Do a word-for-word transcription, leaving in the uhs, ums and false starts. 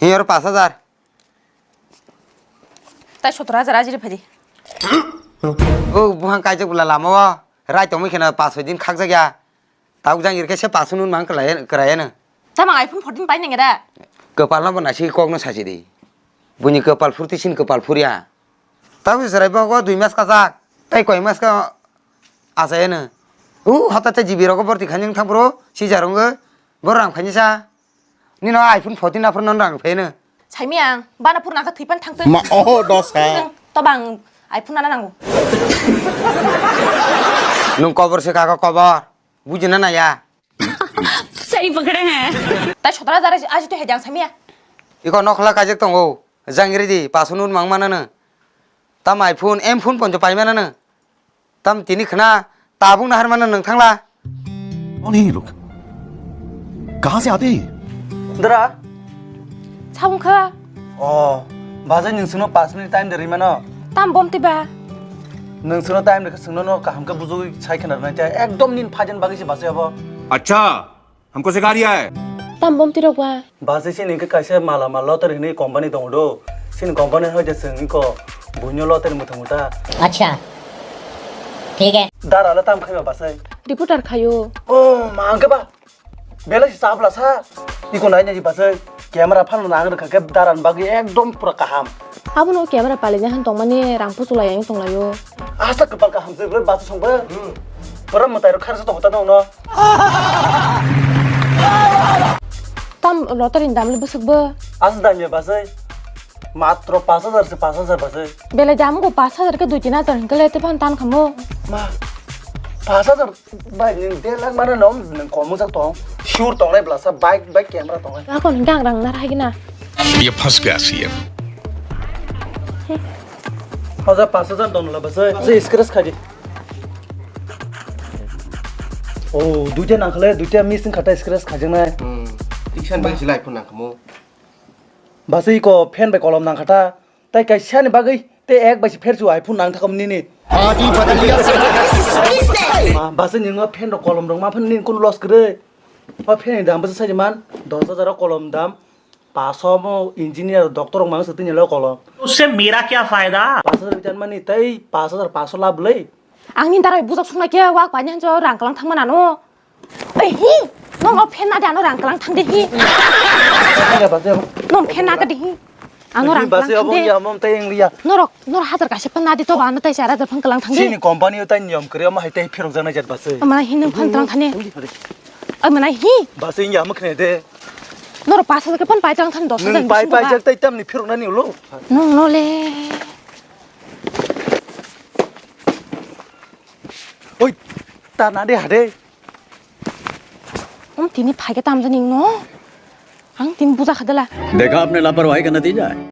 Hi oro pash hajar. Tai sotor hajar ajiri phai di. O buhang kaijak bwla lama o. Rai tongwi kheno pash soi din khakjak ya. Tabuk jang irkhe se pash nun mang kwlai, kwrai ano. Tamo iPhone fourteen pai nang da? Kwpal no bo naisi kok no sachi di. Buini kwpal phurti sin kwpal phurya. Tabuk chwrai bo o dui mas kajak. Tai koi mas ka achai ano. U hota te G B rogo borti khainwi thang phuru si jarungwi. Bo rang khainwi sa. Nino iPhone fourteen aphuru non rang pheno. Saimiyang, bana phuru nangkha thwipan thangtwi. Ma, oho, dos ha. Nang, to bang iPhone nana nango. Nung kobor se kaka kobor. Bujina naya. Sari pakade hai. Tai sotor hajar aji to hejang saimiya. Iko nokhla kajak tongo. Jang ridi, pash nun mang manano. Tam iPhone, M phone ponjo pai manano. Tam tini khna tabuk nahar mano nung thangla. कौन है ये लोग? कहाँ से आते हैं ये? Dara. Sabung kha. Oh, bazai nung sungno pash minute time de rimano. Tam bom tiba. Nung sungno time de sungno no kaham khe bujui sai khna rwnai te ekdom nin phajen bagwi se bazai abo. अच्छा, हमको सिखा रिया है। Tam bom tirok ba. Basi sini ke kaisa mala mal lottery hinwi company tongo do. Sini company hoi je sini ko bunyo lottery muthung ta. अच्छा, ठीक है। Dara la tam khaiba basai. Reporter khayo. Oh, ma angke ba. Bela si sabla sa. Iko nai nai basai. Camera phan na ang kha ke daran bagi ekdom pura kaham. Abono camera pali na han tongmani rang puchulai ang tonglayo. Asa kepal kaham se bas songba. Pura matai ro kharsa tong ta no. Tam lottery ni dam le bwswk bo? Aswk dam ya basai. Matro pash hajar se pash hajar basai. Belai dam go pash hajar ke dui tin hajar hingke le te phan tan khamo. Ma, pash hajar bai ni der lakh mane nom nang komo jak tong. Sure tong nai blasa bike bike camera tong nai. Ako hingke ang rang nar hai gina. ये फंस गया CM. Hoja pash hajar don la basai. Basai scratch khaji. Oh, duita nangkhale, duita missing khata scratch khajaknai. Hmm. Isan bai silai phone nangkhamo. Basai ko pen bai kolom nangkhata. Tai kaisa ni bagwi te ek bai se phersu iPhone nang thakam nini. Ma, basai ni ngo pen rok kolom rok ma phan nini kun loss kwrwi. O pen ni dam bwsa sai man dos hajar o kolom dam. Paso mo engineer doctor rok mang se tini lo kolom. उससे मेरा क्या फायदा? Paso jan mani tai paso jar paso lab le. Ang ni darai bujak sung na khe wak pai nang jo rang kalang thang mana no. Ei hi, no no phen na de ano rang kalang thang de hi. Iya ba je. No phen na ka de hi. Ano rang kalang thang de. Ya mom tai eng liya. Norok nor hajar kaisa phen na de to ba ano tai chara jar phen kalang thang de. Sini company tai niyom kre ma hai tai phirok jana jat ba se. Mana hi nung phen kalang thang de. Ai mana hi. Ba se ya ma khne de. Norok pas hajar khe phan pai tang than dos hajar. Nwng pai pai jak tai tamni phirok nani ulo. Nwng no le. Oi, ta na de ha de. Um tini phai khe tam jani no. Ang tini buja kha de la. देखा आपने लापरवाही का नतीजा है।